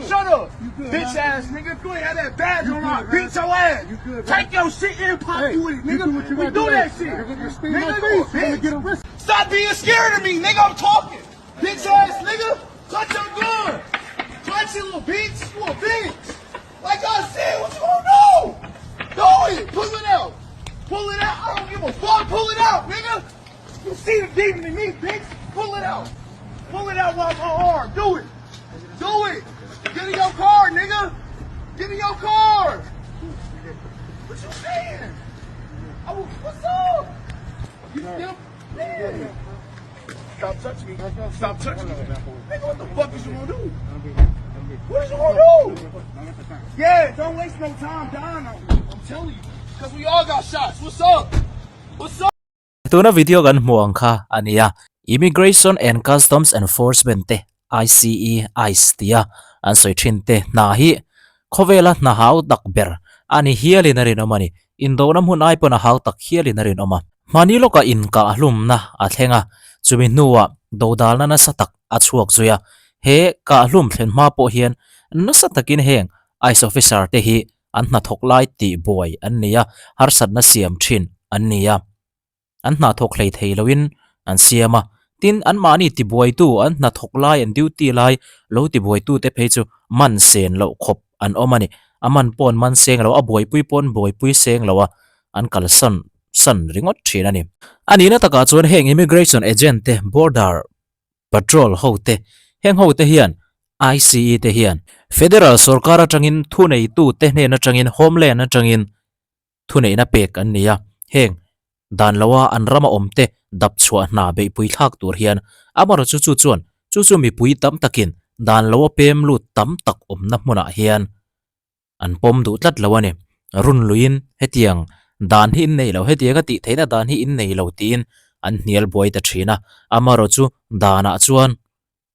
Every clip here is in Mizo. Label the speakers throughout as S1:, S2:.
S1: Shut up, bitch ass nigga. If you ain't have that badge on, I'll beat your ass. Take your shit and pop you with it, nigga. We do that shit. Nigga, you a bitch. Stop being scared of me, nigga. I'm talking. Bitch ass nigga. Clutch your gun. Clutch it, little bitch. You a bitch. Like I said, what you gonna do? Do it. Pull it out. Pull it out. I don't give a fuck. Pull it out, nigga. You see the demon in me, bitch. Pull it out. Pull it out while I'm unarmed. Do it. Do it. Get in your car, nigga. Get in your car. What you saying? I will, what's up? You still man. Stop touching me. Stop touching me. Nigga, what the fuck is you gonna do? What is you gonna do? Yeah, don't waste no time dying on me. I'm telling you. Cause we all got shots. What's up? What's up?
S2: Tuna video kan hmuh ang kha a ni a, Immigration and Customs Enforcement te, ICE, ice tia an sawi thin te hna hi khawvela hna hau tak ber a ni hialin a rinawm a ni. Indona hmun ai pawn a hau tak hialin a rinawm a. Hmani lawkah inkah hlumna a thleng a, chumi hnuah dodalna nasa tak a chhuak zui a. He kahhlum thlen hma pawh hian nasa takin heng ice officer te hi an hnathawk lai tih buai an ni a, harsatna siam thin an ni a. An hnathawk hlei thei loin an siam a, tin anmahni tibuaitu an hnathawk lai an duty lai lo tibuaitute phei chu man sen loh khawp an awm a ni. A man pawh an man seng lo, a buaipui pawh an buaipui seng lo a, an kalsan san ringawt thin a ni. A nihna takah chuan heng immigration agent te, border patrol ho te, heng ho te hian ICE te hian federal sorkar atangin thuneitu te hnen atangin homeland atangin thuneihna pek an ni a, heng dan loa an rama awm te dap chhuah hna beihpui thlak tur hian amarawh chu chu chuan chu chu mipui tam takin dan loa pem lut tam tak awmna hmunah hian an pawm duh tlat lo a ni. Run luiin hetiang dan hi in nei lo, hetiang a tih theihna dan hi in nei lo tiin an hnial buai ta thin a, amarawh chu danah chuan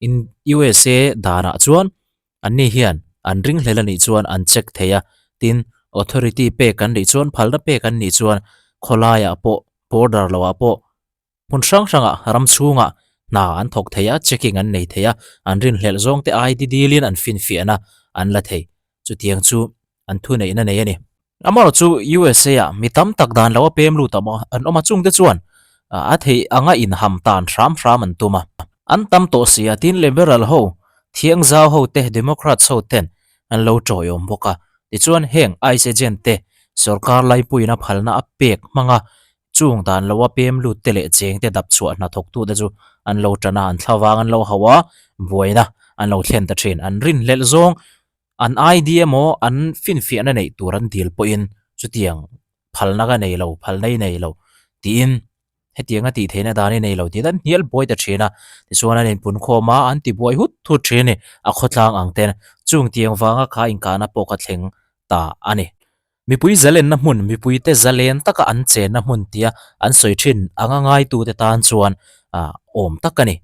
S2: in USA danah chuan anni hian an ringhlel a nih chuan an check thei a, tin authority pek an nih chuan phalna pek an nih chuan khawlaiah pawh border loah pawh Hmun hrang hrangah ram chhungah hna an thawk thei a, checking an nei thei a, an rinhlelh zawng te ID dilin an finfiahna an la thei. Chutiang chu an thuneihna nei a ni. Amarawh chu USA ah mi tam tak dan lo a pem lut an awm a, chungte chuan a theih anga inham tan hram hram an tum a. An tam tawh si a, tin Liberal ho, thiangzau ho te, Democrats ho ten an lo tawiawm bawk a. Tichuan heng ICE agent te sorkar laipuiin a phalna a pek hmanga Chung dan loa pem lut te leh cheng te dap chhuah hnathawk tu te chu an lo tan a, an thlavang an lo hauh a, buaina an lo thlen ta thin. An rinhlelh zawng an ID emaw an finfiahna neih tur an dil pawhin chutiang phalna ka nei lo, phalna i nei lo tiin hetianga tih theihna dan i nei lo tiin an hnial buai ta thin a. Tichuan an inpunkhawm a, an tibuai hut hut thin a ni, a khawtlang ang ten. Chung tiang vanga kha inkahna pawh ka thleng ta a ni. Mipui zalenna hmun, mipuite zalen taka an chenna hmun tia an sawi thin anga ngaitute tan chuan awm tak a ni.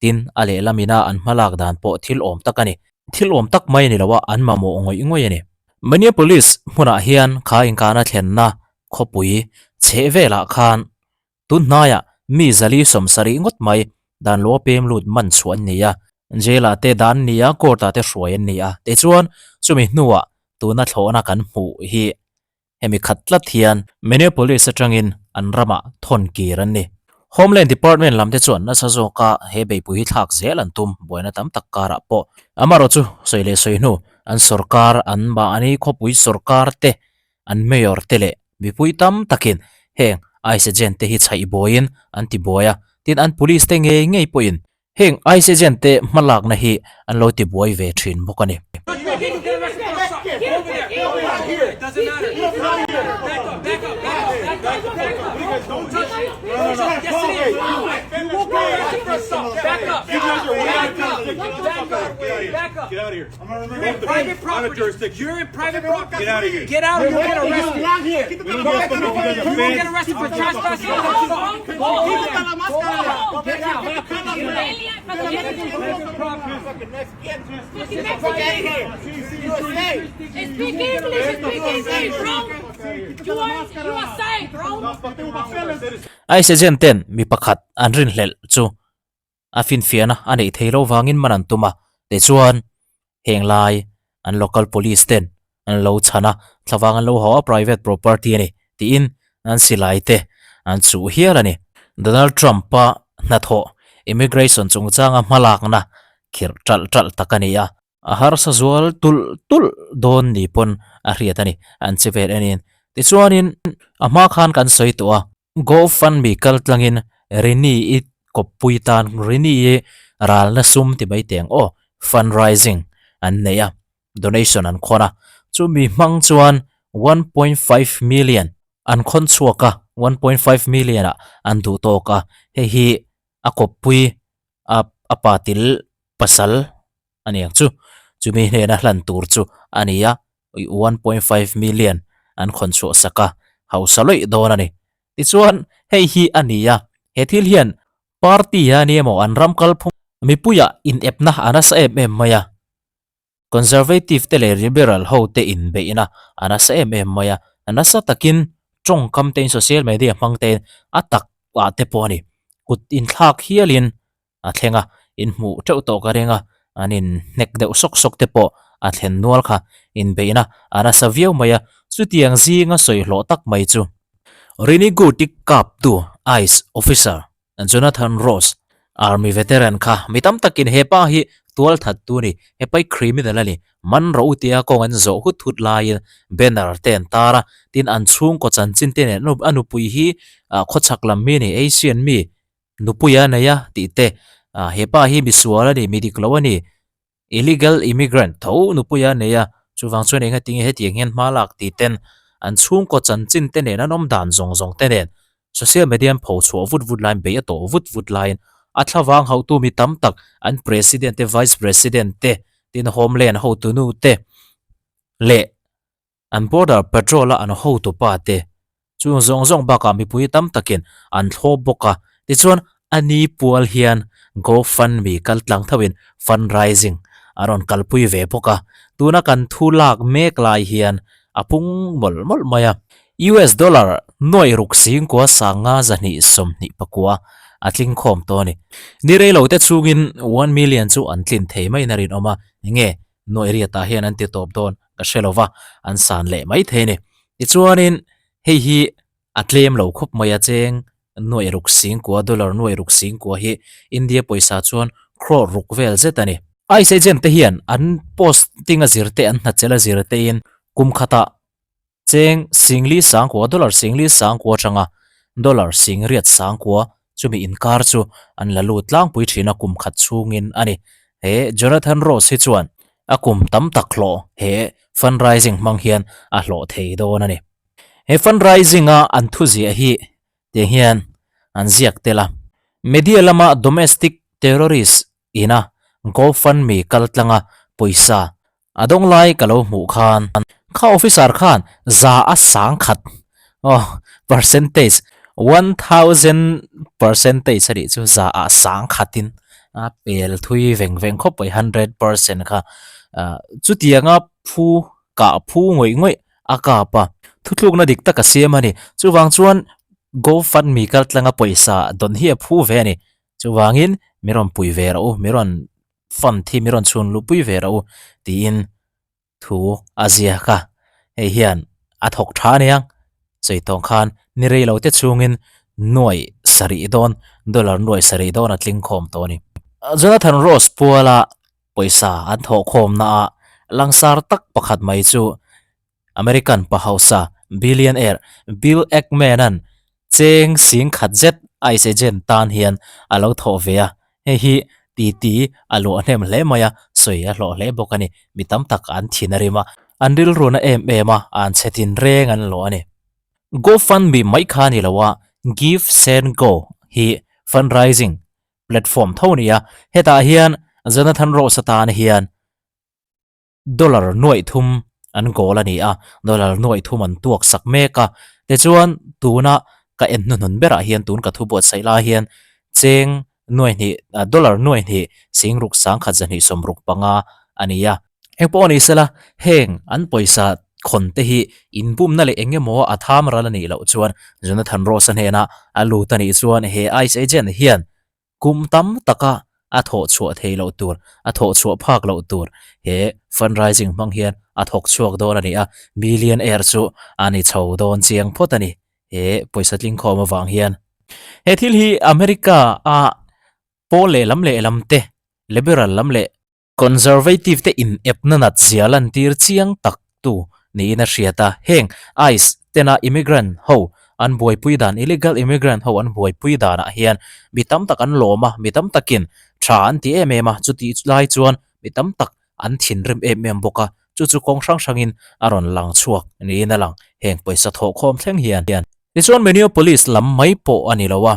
S2: Tin, a lehlam ina an hmalak dan pawh thil awm tak a ni. Thil awm tak mai a ni lo a, an mamawh ngawih ngawih a ni. Minneapolis hmunah hian kha inkahna thlenna khawpui chheh velah khan Tun hnaiah mi zali sawmsarih ngawt mai dan lo a pem lut man chhuah an ni a, jail ah te dan ni a, court ah te hruai an ni a, tichuan chumi hnuah tuna thlawhna kan hmuh hi hemi khat tlat hian Minneapolis atangin an ramah thawn kir an ni. Homeland Department lam te chuan nasa zawka he beihpui hi thlak zel an tum buaina tam tak karah pawh amarawh chu sawi leh sawi hnu an sorkar an mahni khawpui sorkar te An mayor te leh mipui tam takin heng ice agent te hi chhaih buaiin an ti buai a, tin an police te ngei ngei pawhin heng ice agent te hmalakna hi an lo ti buai ve thin bawk a ni. Ice agent ten mi pakhat an rinhlelh chu a finfiahna a neih theih loh vangin man an tum a, tichuan. Heng lai an local police ten an lo chhan a, thlavang an lo haw a private property a ni tiin an silai te an chuh hial a ni. Donald Trump-a hnathawh immigration chungchanga hmalakna khirh ṭalh ṭalh tak a ni a. A harsa zual tulh tulh dawn ni pawn a hriat a ni, an che vel enin. Tichuanin a hma khan kan sawi tawh a, GoFundMe kal tlangin Rini-i kawppui tan Rini-i ralna sum ti mai teh ang aw, fundraising an nei a, donation an khawn a, chumi hmang chuan 1.5 million an khawn chhuak a, 1.5 million ah an duh tawk a, hei hi a kawppui a a pa til pasal a ni ang chu, chumi hnena hlan tur chu a ni a, 1.5 million an khawn chhuah sak a, hausa lawih dawn a ni. Tichuan hei hi a ni a, he thil hian party a ni emaw an ram kalphung mipuiah inepna a nasa em em mai a, Conservative te leh Liberal ho te inbeihna a nasa em em mai a, nasa takin tawngkam tein social media hmang tein a tak ah te pawh a ni. Kut inthlak hialin a thleng a, inhmuh teuh tawh ka ring a, an inhnek deuh sawk sawk te pawh a thlen nual kha inbeihna a nasa viau mai a, chutiang zinga sawi hlawh tak mai chu. Rini Good-i kaptu ice officer Jonathan Ross, Army veteran kha mi tam takin he pa hi tual that tu ni, he pa hi criminal a ni, man rawh u tia kawng an zawh hut hut laiin banner te an tar a, tin an chhungkaw chanchin te nen a nupui hi khawchhak lam mi a ni, Asian mi nupui a nei a tih te, he pa hi misual a ni, mi dik lo a ni. Illegal immigrant tho nupui a nei a, chuvang chuan eng atinge hetiang hian hma lak tih ten an chhungkaw chanchin te nen an awm dan zawng zawng te nen social media an pho chhuah vut vut laiin bei a tawh vut vut laiin a thlavang hauhtu mi tam tak an president te vice president te tin homeland hotunu te leh An border patrol a an hotu pa te chung zawng zawng bakah mipui tam takin an thlawp bawk a, tichuan a ni pual hian GoFundMe kal tlang thoin fundraising a rawn kalpui ve bawk a, tuna kan thu lak mek lai hian a pung mawlh mawlh mai a. US dollar nuaih ruk singkua sanga 224 a tling khawm tawh a ni. Ni reilo te chungin 1 million chu an tlin thei maiin a rinawm a, enge Nuaih riatah hian an ti tawp dawn ka hre lo va, an san leh mai thei a ni. Tichuanin hei hi a tlem lo khawp mai a cheng nuaih ruk singkua, dollar nuaih ruk singkua hi India pawisa chuan crore ruk vel zet a ni. Ice agent te hian an posting a zir te an hnachel a zir tein kum khatah Cheng singli sangkua, dollar singli sangkua atanga dollar singriat sangkua chumi inkar chu an la lut tlangpui thin a kum khat chhungin a ni. He Jonathan Ross hi chuan a kum tam tak hlawh he fundraising hmang hian a hlawh thei dawn a ni. He fundraising a an thuziah hi tiang hian an ziak tel a, Media lama domestic terrorist ina GoFundMe kaltlanga pawisa A dawng lai ka lo hmuh khan kha officer khan za a sang khat aw percentage 1000 percentage a nih chu za a sang khatin a pel thui veng veng khawp mai 100% kha ah chutianga phu kah phu ngawih ngawih a kap a thutlukna dik tak a siam a ni chuvang chuan GoFundMe kaltlanga pawisa dawn hi a phu ve a ni chuvangin mi rawn pui ve rawh u mi rawn fund hi mi rawn chhun luh pui ve rawh u tiin thu a ziak a, hei hian a thawk tha a nia, sawi tawng khan ni rei lo te chhungin nuaih sarih dawn dollar nuaih sarih dawn a tling khawm tawh a ni. Jonathan Ross puala pawisa an thawh khawmna ah langsar tak pakhat mai chu American pa hausa billionaire Bill Ackman-a'n cheng sing khat zet ice agent tan hian a lo thawh ve a, hei hi titi a luah hnem hle mai a, sawi a hlawh hle bawk a ni. Mi tam tak an thin a rim a, an rilruna em em a, an chhe tin reng an lawh a ni. GoFundMe mai kha a ni lo a, Give Send Go hi fundraising platform tho a ni a, hetah hian Jonathan Ross atan hian Dollar nuaih thum an goal a ni a, dollar nuaih thum an tuak sak mek a. Tichuan, tuna ka en hnuhnun berah hian tun ka thu buatsaih lai hian cheng nuaih hnih, dollar nuaih hnih sing ruk sangkhat zahnih 65 a ni a. Heng pawh a ni sela, heng an pawisa khawn te hi inbumna leh eng emaw a tham ral a nih loh chuan Jonathan Ross-a hnena a lut a nih chuan he ice agent hian kum tam taka. a thawh chhuah thei loh tur, a thawh chhuah phak loh tur he fundraising hmang hian a thawk chhuak dawn a ni a, millionaire chu a ni chho dawn chiang phawt a ni he pawisa tlingkhawm avang hian. He thil hi America a pawl lehlam lehlam te, liberal lam leh Conservative te in epna nat zia lantir chiang tak tu niin a hriat a, heng ice tena immigrant ho an buaipui dan, illegal immigrant ho an buaipui danah hian mi tam tak an lawm a, mi tam takin tha an ti em em a, chutih lai chuan mi tam tak an thinrim em em bawk a, chu chu kawng hrang hrangin a rawn lang chhuak niin a lang, heng pawisa thawhkhawm thleng hian. Tichuan Minneapolis lam mai pawh a ni lo a,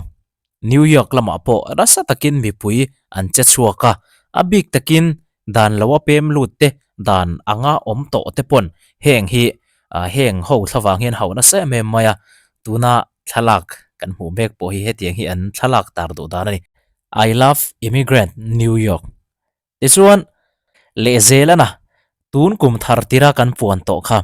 S2: New York lamah pawh nasa takin mipui an che chhuak a, a bik takin dan lo a pem lut te, dan anga awm tawh te pawn heng hi heng ho thlavang hian hauh nasa em em mai a, tuna thlalak kan hmuh mek pawh hi hetiang hi an thlalak tar duh dan a ni. I love immigrant New York. Tichuan, lehzel ana tun kum thar tira kan puan tawh kha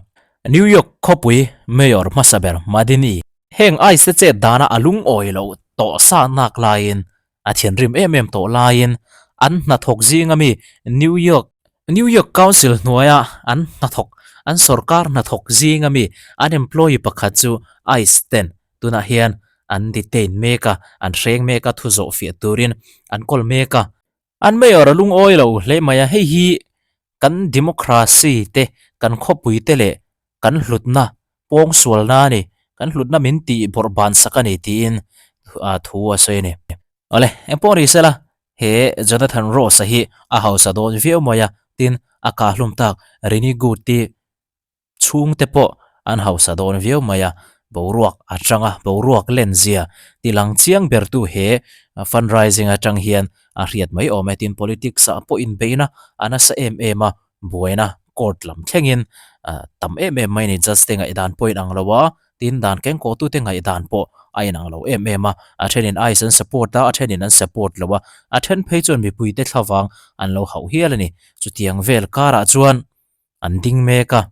S2: New York khawpui Mayor hmasa ber Madini. Heng ice te chet dana a lungawi loh tawh sa nak laiin a thianrim em em tawh laiin an hnathawk zinga mi New York New York Council hnuaia an hnathawk an sorkar hnathawk zinga mi an employee pakhat chu ice ten tunah hian an detain mek a, an hreng mek a thu zawh fiah turin an kawl mek a. An mayor a lungawi lo hle mai a, hei hi kan democracy te, kan khawpui te leh kan hlutna pawngsualna a ni, kan hlutna min tih bawrh ban sak a ni tiin thu a sawi a ni. Awle, engpawh ni sela, he Jonathan Ross-a hi a hausa dawn viau mai a, tin a kah hlum tak Renee Good-i Chhungte pawh an hausa dawn viau mai a, boruak a chang a, boruak len zia ti lang chiang bertu he fundraising atang hian a hriat mai awm e. Tin, politics ah pawh inbeihna a nasa em em a, buaina court lam thlengin tam em em mai a ni. Judge te ngaihdan pawh a inang lo a, tin dan kengkawhtute ngaihdan pawh a inang lo em em a, a thenin ice an support a, a thenin an support lo a, a then phei chuan mipuite thlavang an lo hauh hial a ni. Chutiang vel karah chuan an ding mek a,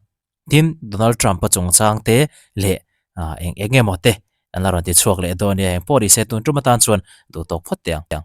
S2: tin Donald Trump-a chungchang te leh ah eng eng emaw te an la rawn ti chhuak leh dawn nia, engpawh ni se tun tum atan chuan duh tawk phawt teh ang.